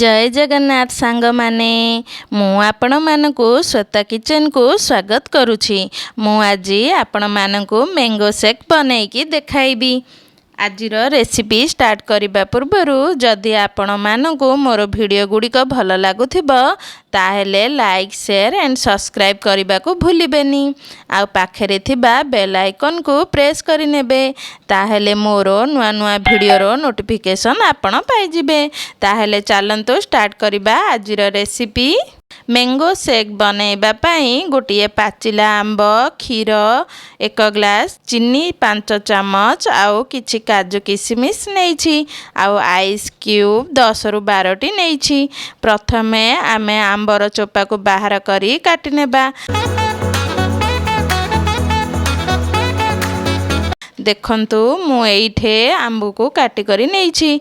ଜୟ ଜଗନ୍ନାଥ ସାଙ୍ଗମାନେ, ମୁଁ ଆପଣମାନଙ୍କୁ ଶ୍ୱେତା କିଚେନକୁ ସ୍ୱାଗତ କରୁଛି। ମୁଁ ଆଜି ଆପଣମାନଙ୍କୁ ମ୍ୟାଙ୍ଗୋ ସେକ୍ ବନେଇକି ଦେଖାଇବି। ଆଜିର ରେସିପି ଷ୍ଟାର୍ଟ କରିବା ପୂର୍ବରୁ ଯଦି ଆପଣମାନଙ୍କୁ ମୋର ଭିଡ଼ିଓ ଗୁଡ଼ିକ ଭଲ ଲାଗୁଥିବ, ତାହେଲେ ଲାଇକ୍, ସେୟାର ଆଣ୍ଡ ସବସ୍କ୍ରାଇବ୍ କରିବାକୁ ଭୁଲିବେନି ଆଉ ପାଖରେ ଥିବା ବେଲ୍ ଆଇକନ୍କୁ ପ୍ରେସ୍ କରିନେବେ। ତାହେଲେ ମୋର ନୂଆ ନୂଆ ଭିଡ଼ିଓର ନୋଟିଫିକେସନ୍ ଆପଣ ପାଇଯିବେ। ତାହେଲେ ଚାଲନ୍ତୁ ଷ୍ଟାର୍ଟ କରିବା ଆଜିର ରେସିପି। ମ୍ୟାଙ୍ଗୋ ସେକ୍ ବନେଇବା ପାଇଁ ଗୋଟିଏ ପାଚିଲା ଆମ୍ବ, କ୍ଷୀର 1 ଗ୍ଲାସ୍, ଚିନି 5 ଚାମଚ ଆଉ କିଛି କାଜୁ କିସମିସ୍ ନେଇଛି ଆଉ ଆଇସ୍ କ୍ୟୁବ୍ 10ରୁ 12ଟି ନେଇଛି। ପ୍ରଥମେ ଆମେ ଆମ୍ବର ଚୋପାକୁ ବାହାର କରି କାଟି ନେବା। ଦେଖନ୍ତୁ, ମୁଁ ଏଇଠି ଆମ୍ବକୁ କାଟି କରି ନେଇଛି।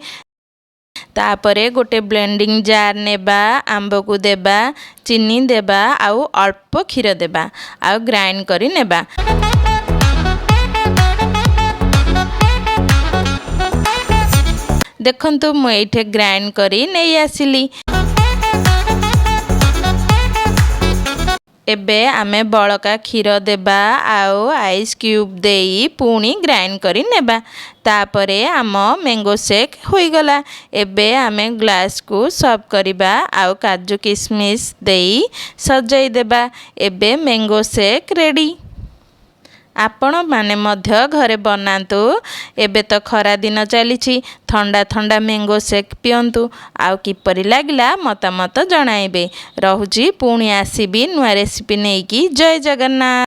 ତାପରେ ଗୋଟେ ବ୍ଲେଣ୍ଡିଂ ଜାର୍ ନେବା, ଆମ୍ବକୁ ଦେବା, ଚିନି ଦେବା ଆଉ ଅଳ୍ପ କ୍ଷୀର ଦେବା ଆଉ ଗ୍ରାଇଣ୍ଡ କରି ନେବା। ଦେଖନ୍ତୁ, ମୁଁ ଏଇଠି ଗ୍ରାଇଣ୍ଡ କରି ନେଇ ଆସିଲି। ଏବେ ଆମେ ବଳକା କ୍ଷୀର ଦେବା ଆଉ ଆଇସ୍ କ୍ୟୁବ୍ ଦେଇ ପୁଣି ଗ୍ରାଇଣ୍ଡ କରି ନେବା। ତାପରେ ଆମ ମ୍ୟାଙ୍ଗୋ ସେକ୍ ହୋଇଗଲା। ଏବେ ଆମେ ଗ୍ଲାସ୍କୁ ସର୍ଭ କରିବା ଆଉ କାଜୁ କିସମିସ୍ ଦେଇ ସଜାଇ ଦେବା। ଏବେ ମ୍ୟାଙ୍ଗୋ ସେକ୍ ରେଡ଼ି। ଆପଣମାନେ ମଧ୍ୟ ଘରେ ବନାନ୍ତୁ। ଏବେ ତ ଖରା ଦିନ ଚାଲିଛି, ଥଣ୍ଡା ଥଣ୍ଡା ମ୍ୟାଙ୍ଗୋ ସେକ୍ ପିଅନ୍ତୁ ଆଉ କିପରି ଲାଗିଲା ମତାମତ ଜଣାଇବେ। ରହୁଛି, ପୁଣି ଆସିବି ନୂଆ ରେସିପି ନେଇକି। ଜୟ ଜଗନ୍ନାଥ।